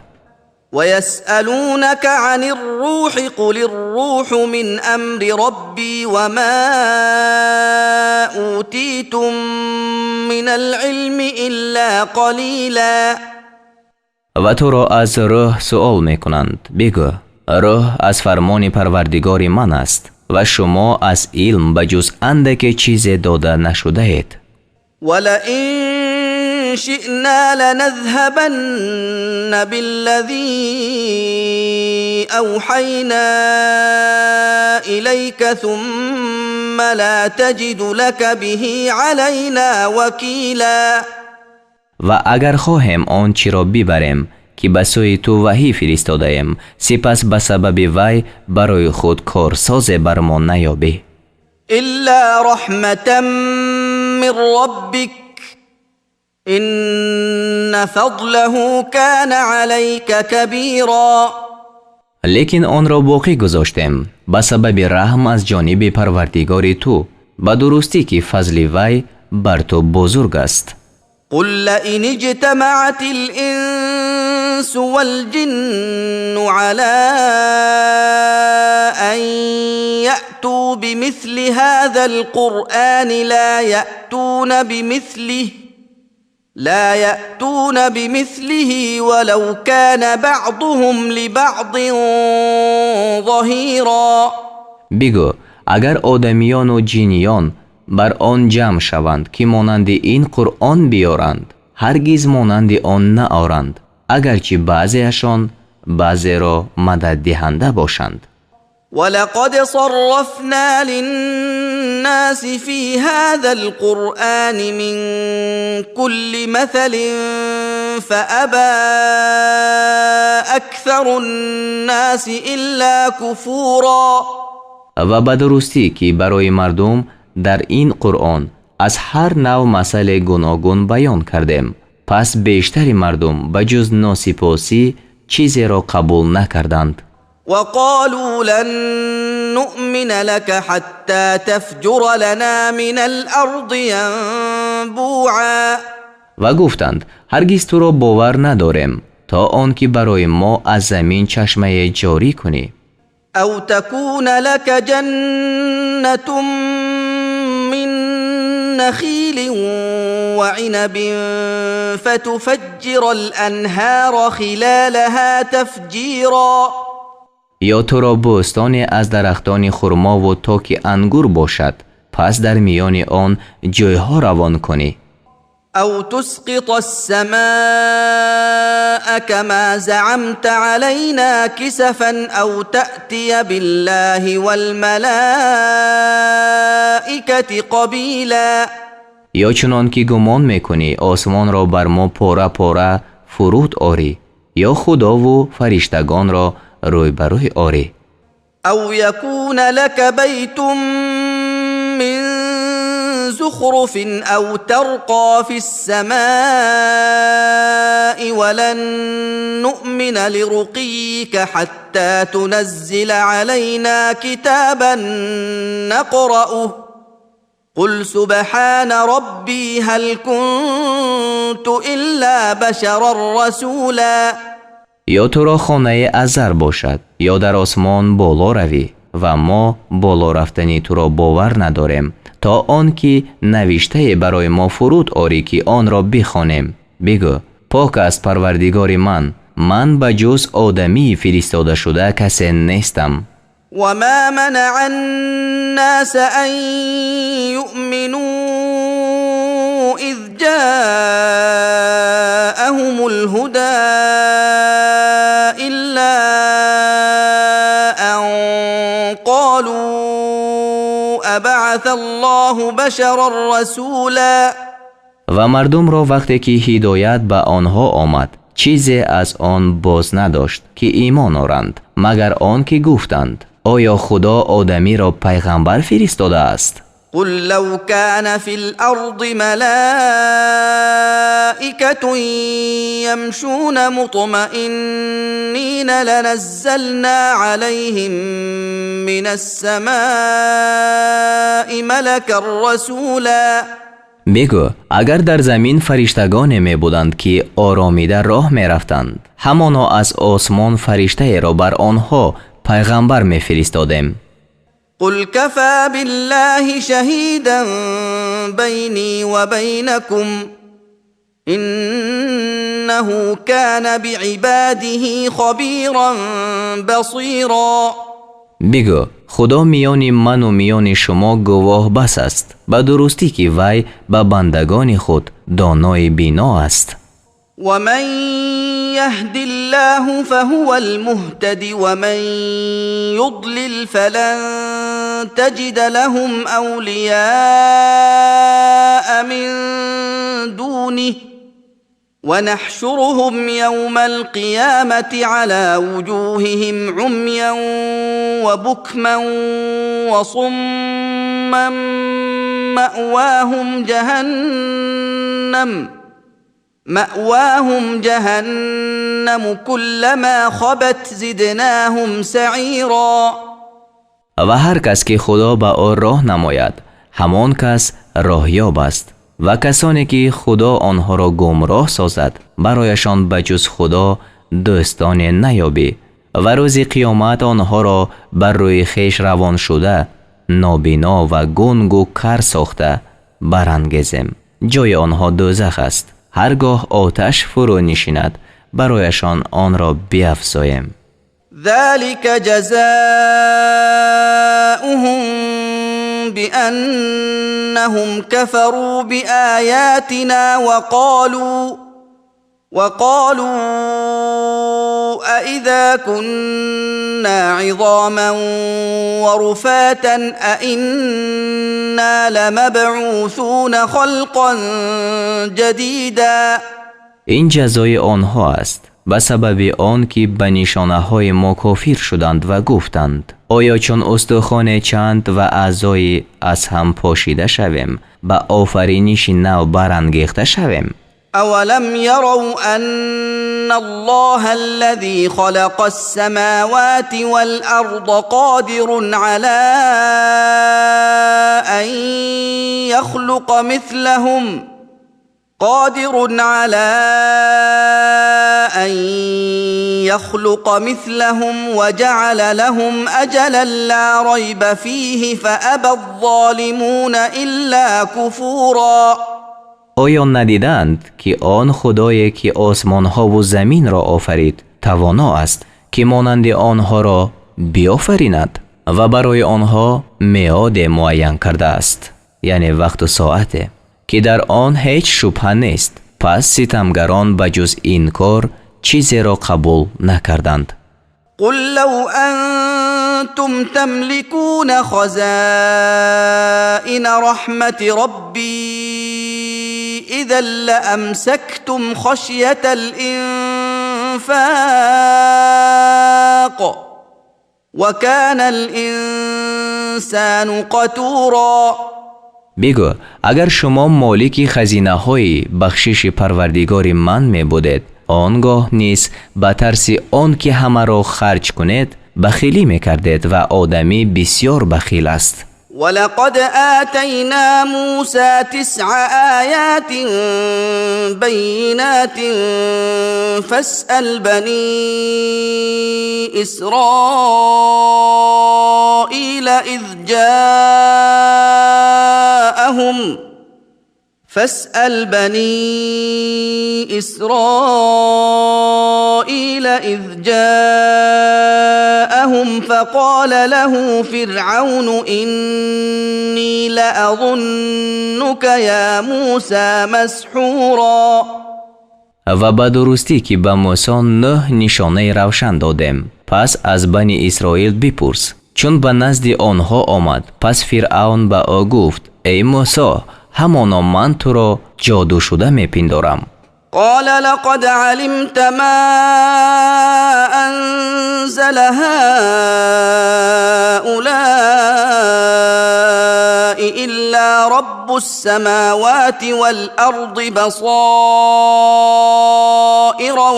[SPEAKER 2] ويسالونك عن الروح قل الروح من امر ربي وما اوتيتم من العلم الا قليلا.
[SPEAKER 1] Ва туро аз рӯҳ суол мекунанд. Бигӯ: рӯҳ аз фармони Парвардигори ман аст ва шумо аз илм ба ҷуз андаке чизе дода нашудаед.
[SPEAKER 2] ولئن شئنا لنذهبن بالذي اوحينا اليك ثم لا تجد لك به علينا وكيلا.
[SPEAKER 1] Ва агар хоҳем, он чиро бибарем, ки ба сӯи ту ваҳӣ фиристодаем, сипас ба сабаби вай барои худ корсозе бар мо наёбӣ.
[SPEAKER 2] الا رحمه من ربك. إن فضله كان عليك كبيرا.
[SPEAKER 1] Лекин онро боқӣ гузоштем ба сабаби раҳм аз ҷониби Парвардигори ту, ба дурустӣ ки фазли вай бар ту бузург аст.
[SPEAKER 2] قل لئن اجتمعت الإنس والجن على أن يأتوا بمثل هذا القرآن لا يأتون بمثله ولو كان بعضهم لبعض ظهيرا.
[SPEAKER 1] Бигӯ, агар одамиёну ҷиниён бар он ҷамъ шаванд, ки монанди ин Қуръон биёранд, ҳаргиз монанди он наоранд, агарчи баъзеашон баъзеро мададдиҳанда бошанд.
[SPEAKER 2] ولقد صرفنا للناس في هذا القرآن من كل مثل فأبى أكثر الناس إلا كفورا.
[SPEAKER 1] Ва ба дурустӣ ки барои мардум дар ин Қуръон аз ҳар нав масъале гуногун баён кардем, пас бештари мардум ба ҷуз носипосӣ чизеро қабул накарданд.
[SPEAKER 2] وقالوا لن نؤمن لك حتى تفجر لنا من الأرض ينبوعا.
[SPEAKER 1] Ва гуфтанд, ҳаргиз туро бовар надорем, то он ки барои мо аз замин чашмае ҷорӣ кунӣ.
[SPEAKER 2] أو تكون لك جنة من نخيل وعنب فتفجر الأنهار خلالها تفجيرا.
[SPEAKER 1] Ё туро бӯстоне аз дарахтони хурмову токи ангур бошад, пас дар миёни он ҷойҳо равон кунӣ.
[SPEAKER 2] أو تسقط السماء كما زعمت علينا كسفا أو تأتي بالله والملائكة قبيلا.
[SPEAKER 1] Ё чунон ки гумон мекунӣ, осмонро бар мо пора пора фуруд орӣ, ё Худову фариштагонро рӯй ба рӯй орӣ.
[SPEAKER 2] أو يكون لك بيت من زخرف أو ترقى في السماء ولن نؤمن لرقيك حتى تنزل علينا كتابا نقرأه قل سبحان ربي هل كنت إلا بشرا رسولا.
[SPEAKER 1] Ё туро хонае аз зар бошад, ё дар осмон боло равӣ, ва мо боло рафтани туро бовар надорем, то он ки навиштае барои мо фуруд орӣ, ки онро бихонем. Бигӯ, пок аст Парвардигори ман, ман ба ҷуз одамии фиристодашуда касе нестам.
[SPEAKER 2] وما منع الناس أن يؤمنوا إذ جاءهم الهدى إلا أن قالوا أبعث الله بشرا رسولا.
[SPEAKER 1] Ва мардумро вақте ки ҳидоят ба онҳо омад, чизе аз он боз надошт, ки имон оранд, магар он ки гуфтанд, оё Худо одамиро пайғамбар фиристодааст?
[SPEAKER 2] قل لو كان في الأرض ملائكة يمشون مطمئنين لنزلنا عليهم من السماء ملكا رسولا.
[SPEAKER 1] Бигӯ, агар дар замин фариштагоне мебуданд, ки оромида роҳ мерафтанд, ҳамоно аз осмон фариштаеро бар онҳо пайғамбар мефиристодем.
[SPEAKER 2] قل كفى بالله شهيدا بيني وبينكم إنه كان بعباده خبيرا بصيرا.
[SPEAKER 1] Бигӯ, Худо миёни ману миёни шумо гувоҳ бас аст, ба дурустӣ ки вай ба бандагони худ донои бино аст.
[SPEAKER 2] ومن يهد الله فهو المهتد ومن يضلل فلن تجد لهم أولياء من دونه ونحشرهم يوم القيامة على وجوههم عميا وبكما وصما مأواهم جهنم. مأواهم جهنم كلما خبت زدناهم سعيرا.
[SPEAKER 1] Ва ҳар кас ки Худо ба ӯ роҳ намояд, ҳамон кас роҳёб аст, ва касоне ки Худо онҳоро гумроҳ созад, барояшон ба ҷуз Худо дӯстоне наёбӣ, ва рӯзи қиёмат онҳоро бар рӯи хеш равон шуда, нобино ва гунгу кар сохта барангезем. Ҷои онҳо дӯзах аст. Ҳар гоҳ оташ фурӯ нишинад, барояшон онро биафзоем.
[SPEAKER 2] ذلك جزاؤهم بأنهم كفروا بآياتنا وقالوا أإذا كنا عظاما ورفاتا أإنا لمبعوثون خلقا جديدا.
[SPEAKER 1] Ин ҷазои онҳо аст ба сабаби он ки ба нишонаҳои мо кофир шуданд ва гуфтанд: оё чун устухоне чанд ва аъзои аз ҳам пошида шавем, ба офариниши нав барангехта шавем?
[SPEAKER 2] أولم يروا أن الله الذي خلق السماوات والأرض قادر على أن يخلق مثلهم قادر على أن يخلق مثلهم وجعل لهم أجلا لا ريب فيه فأبى الظالمون إلا كفورا.
[SPEAKER 1] Оё надиданд, ки он Худое ки осмонҳову заминро офарид, тавоно аст, ки монанди онҳоро биофаринад, ва барои онҳо меоде муайян кардааст, яъне вақту соате, ки дар он ҳеҷ шубҳа нест? Пас ситамгарон ба ҷуз инкор чизеро қабул накарданд.
[SPEAKER 2] قل لو أنتم تملكون خزائن رحمة ربي إذا لأمسكتم خشية الإنفاق وكان الإنسان قتورا.
[SPEAKER 1] Бигӯ: агар шумо молики хазинаҳои бахшиши Парвардигори ман мебудед, он гоҳ низ ба тарси он ки ҳамаро харҷ кунед, бахилӣ мекардед, ва одамӣ бисёр бахил аст.
[SPEAKER 2] ولقد آتينا موسى تسع آيات بينات فاسأل بني إسرائيل إذ جاءهم فاسأل بني إسرائيل إذ جاءهم فقال له فرعون إني لأظنك يا موسى مسحورا.
[SPEAKER 1] Ва ба дурустӣ ки ба Мусо нӯҳ нишонаи равшан додем. Пас аз Бани Исроил бипурс, чун ба назди онҳо омад, пас Фиръавн ба ӯ гуфт: эй Мусо, ҳамоно ман туро ҷодушуда мепиндорам.
[SPEAKER 2] قال لقد علمت ما أنزل هؤلاء إلا رب السماوات والأرض بصائر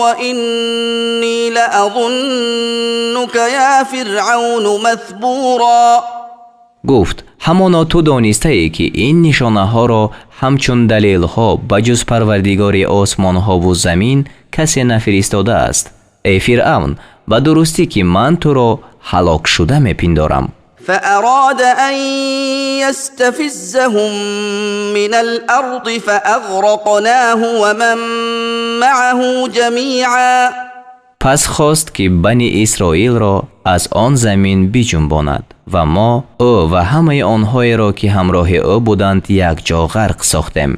[SPEAKER 2] وإني لأظنك يا فرعون مثبورا.
[SPEAKER 1] Гуфт: ҳамоно ту донистаӣ, ки ин нишонаҳоро ҳамчун далелҳо ба ҷуз Парвардигори осмонҳову замин касе нафиристодааст. Эй Фиръавн, ба дурустӣ ки ман туро ҳалокшуда мепиндорам.
[SPEAKER 2] فأراد أن يستفزهم من الأرض فأغرقناه ومن معه جميعا.
[SPEAKER 1] Пас хост ки Бани Исроилро аз он замин биҷунбонад, ва мо ӯ ва ҳамаи онҳоеро ки ҳамроҳи ӯ буданд, якҷо ғарқ сохтем.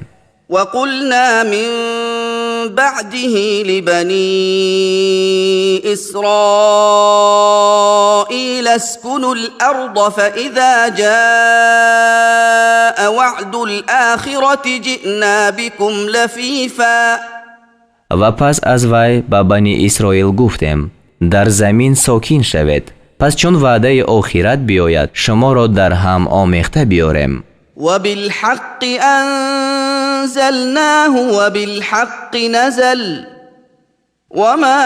[SPEAKER 2] وقلنا من بعده لبني إسرائيل اسكنوا الأرض فإذا جاء وعد الآخرة جئنا بكم لفيفا.
[SPEAKER 1] Ва пас аз вай ба Бани Исроил гуфтем: дар замин сокин шавед, пас чун ваъдаи охират биёяд, шуморо дар ҳам омехта биёрем.
[SPEAKER 2] وبالحق أنزلناه وبالحق نزل وما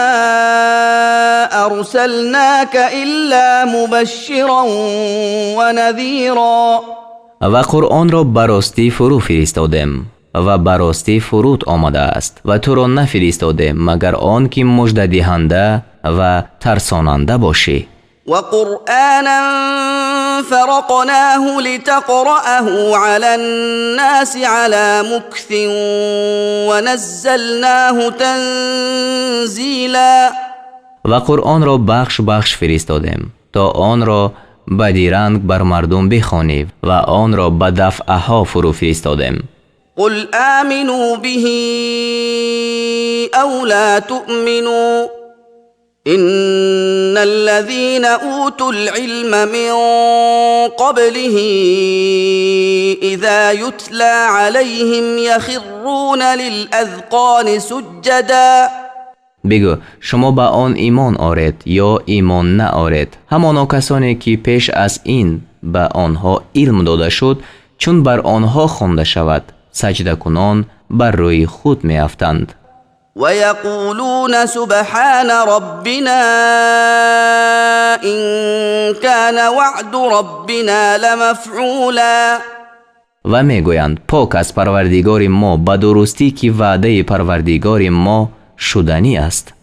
[SPEAKER 2] أرسلناك إلا مبشرا ونذيرا.
[SPEAKER 1] Ва Қуръонро ба ростӣ фурӯ фиристодем ва ба ростӣ фуруд омадааст, ва туро нафиристодем, магар он ки муждадиҳанда ва тарсонанда бошӣ.
[SPEAKER 2] وقرآنا فرقناه لتقرأه على الناس على مكث ونزلناه تنزيلا.
[SPEAKER 1] Ва Қуръонро бахш бахш фиристодем, то онро ба диранг бар мардум бихонӣ, ва онро ба дафъаҳо фурӯ фиристодем.
[SPEAKER 2] قل آمنوا به أو لا تؤمنوا إن الذين أوتوا العلم من قبله إذا يتلى عليهم يخرون للأذقان سجدا.
[SPEAKER 1] Бигӯ: шумо ба он имон оред ё имон наоред, ҳамоно касоне ки пеш аз ин ба онҳо илм дода шуд, чун бар онҳо хонда шавад, саҷдакунон бар рӯи худ меафтанд.
[SPEAKER 2] ويقولون سبحان ربنا إن كان وعد ربنا لمفعولا.
[SPEAKER 1] Ва мегӯянд: пок аз Парвардигори мо, ба дурустӣ ки ваъдаи Парвардигори мо шуданӣ аст.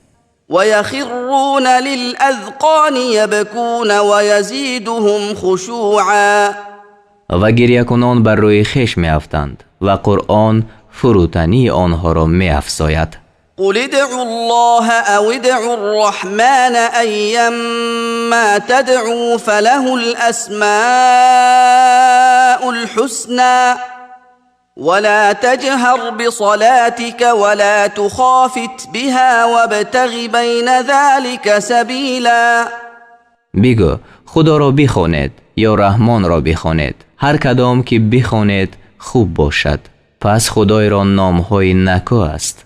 [SPEAKER 2] ويخرون للأذقان يبكون ويزيدهم خشوعا.
[SPEAKER 1] Ва гирякунон бар рӯи хеш меафтанд, ва Қуръон фурӯтании онҳоро меафзояд.
[SPEAKER 2] قل ادعوا الله أو ادعوا الرحمن أيا ما تدعوا فله الأسماء الحسنى ولا تجهر بصلاتك ولا تخافت بها وابتغ بين ذلك سبيلا.
[SPEAKER 1] Бигӯ: Худоро бихонед ё Раҳмонро бихонед, ҳар кадом ки бихонед, хуб бошад, пас Худойро номҳои накӯ аст.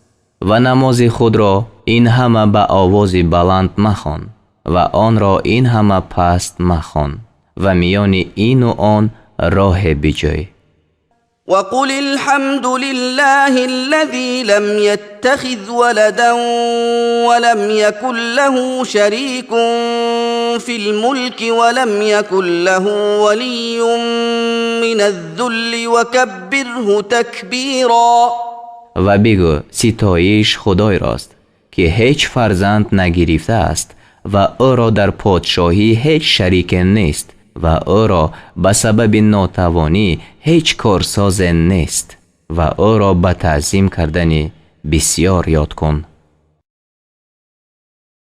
[SPEAKER 1] Ва намози худро ин ҳама ба овози баланд махон ва онро ин ҳама паст махон ва миёни ину он роҳе биҷӯй.
[SPEAKER 2] وقل الحمد لله الذي لم يتخذ ولدا ولم يكن له شريك في الملك ولم يكن له ولي من الذل وكبره تكبيرا.
[SPEAKER 1] Ва бигӯ: ситоиш Худойрост, ки ҳеҷ фарзанд нагирифтааст ва ӯро дар подшоҳӣ ҳеҷ шарике нест ва ӯро ба сабаби нотавонӣ ҳеҷ корсозе нест, ва ӯро ба таъзим кардани бисьёр ёд кун.